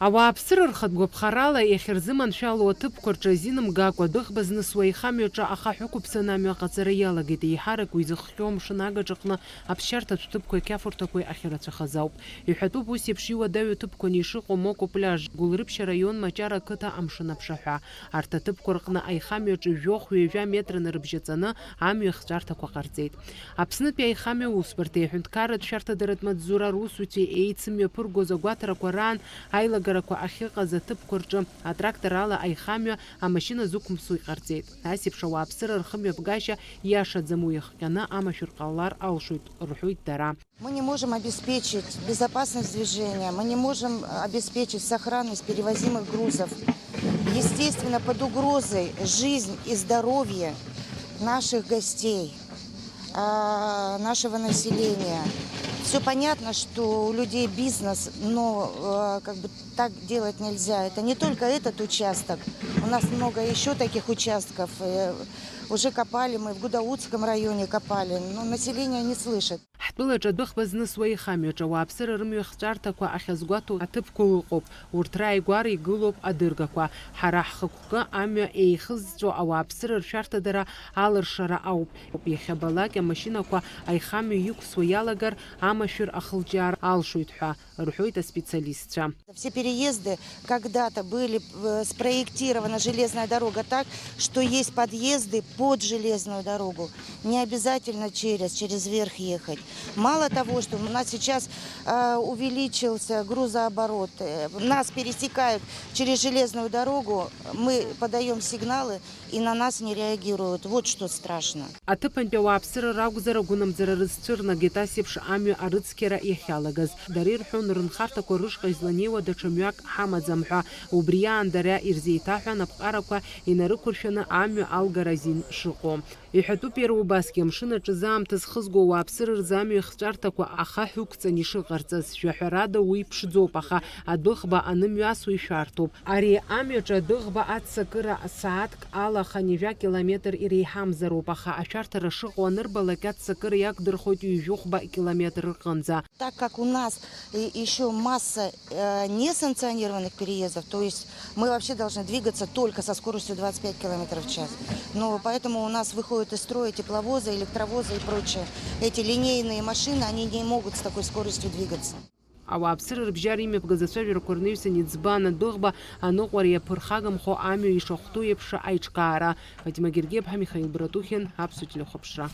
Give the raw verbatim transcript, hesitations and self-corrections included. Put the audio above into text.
Ауааԥсыра рхатә гәаԥхарала иахьырзыманшәало аҭыԥқәа рҿы азин мгакәа, адәыӷба знысуа аихамҩаҿы ахаҳә ықәыԥсан амҩа аҟаҵара иалагеит. Еиҳарак уи зыхҟьо амшын агаҿаҟны аԥсшьарҭатә ҭыԥқәеи ақьафурҭақәеи ахьырацәахаз ауп. Иҳәатәуп ус еиԥш иуадаҩу ҭыԥқәаны ишыҟоу Моко пляж, Гәылрыԥшьа раион Маҷара ақыҭа амшын аԥшаҳәа. Арҭ аҭыԥқәа рҟны аихамҩаҿы жәохә-ҩажәа метра нарыбжьаҵаны амҩа хҵәарҭақәа ҟарҵеит. Аԥснытәи аихамҩа усбарҭеи аҳәынҭқарратә шәарҭадаратә маҵзура русуцәеи еицымҩаԥыргоз агәаҭарақәа раан аилагарақәа ахьыҟаз аҭыԥқәа рҿы атракторала аихамҩа амашьына зықәымсуа иҟарҵеит. Ас еиԥш ауааԥсыра рхымҩаԥгашьа иашаӡам, уи иахҟьаны амашәыр ҟалар алшоит, рҳәоит дара. Мы не можем обеспечить безопасность движения, мы не можем обеспечить сохранность перевозимых грузов. Естественно, под угрозой жизнь и здоровье наших гостей, а, нашего населения. Все понятно, что у людей бизнес, но, э, как бы так делать нельзя. Это не только этот участок. У нас много еще таких участков. Э, уже копали, мы в Гудаутском районе копали, но население не слышит. Ҳтәылаҿы адәыӷба знысуа аихамҩаҿы ауааԥсыра рымҩа хҵәарҭақәа ахьазгәаҭоу аҭыԥқәа ыҟоуп. Урҭ рааигәара игылоуп адыргақәа. Ҳара ҳхықәкы амҩа еихызҵәо ауааԥсыра ршәарҭадара алыршара ауп. Иахьабалак амашьынақәа аихамҩа иқәсуа иалагар, амашәыр ахылҿиаара алшоит ҳәа рҳәоит аспециалистцәа. Все переезды когда-то были, э, спроектирована железная дорога так, что есть подъезды под железную дорогу. Не обязательно через, через верх ехать. Мало того, что у нас сейчас, э, увеличился грузооборот, э, нас пересекают через железную дорогу, мы подаём сигналы, и на нас не реагируют. Вот что страшно. Аҭыԥантәи ауааԥсыра ракәзар, агәынамӡара рызцәырнагеит ас еиԥш амҩа арыцқьара иахьалагаз. Дара ирҳәон, рынхарҭақәа рышҟа изланеиуа даҽа мҩак ҳамаӡам ҳәа. Убри аан дара ирзеиҭаҳәан аԥҟарақәа инарықәыршәаны амҩа алгара азин шыҟоу. Иҳәатәуп иара убасгьы, амшын аҿы заамҭа зхызго ауааԥсыра рзы амҩа хҵәарҭақәа ахаҳә ықәҵан ишыҟарҵаз. Жәаҳәарада уи ԥшӡоуп, аха адәыӷба анымҩасуа ишәарҭоуп. Ари амҩаҿы адәыӷба аццакыра сааҭк ала хынҩажәа километр иреиҳамзароуп, аха ашәарҭара шыҟоу анырбалак, аццакыра иақәдырхоит ҩажәихәба километр рҟынӡа. Так как у нас и-, ещё масса, э, несанкционированных переездов, то есть мы вообще должны двигаться только со скоростью двадцать пять километров в час. Но поэтому у нас выходят из строя тепловозы, электровозы и прочее. Эти линейные машины, они не могут с такой скоростью двигаться. Ауааԥсыра рыбжьара имҩаԥгаз ацәажәарақәа рнаҩсан иӡбан адәыӷба аныҟәара иаԥырхагамхо амҩа ишахәҭоу еиԥш аиҿкаара. Фатима Гергиаԥҳа, Михаил Братухин, Аԥсуа телехәаԥшра.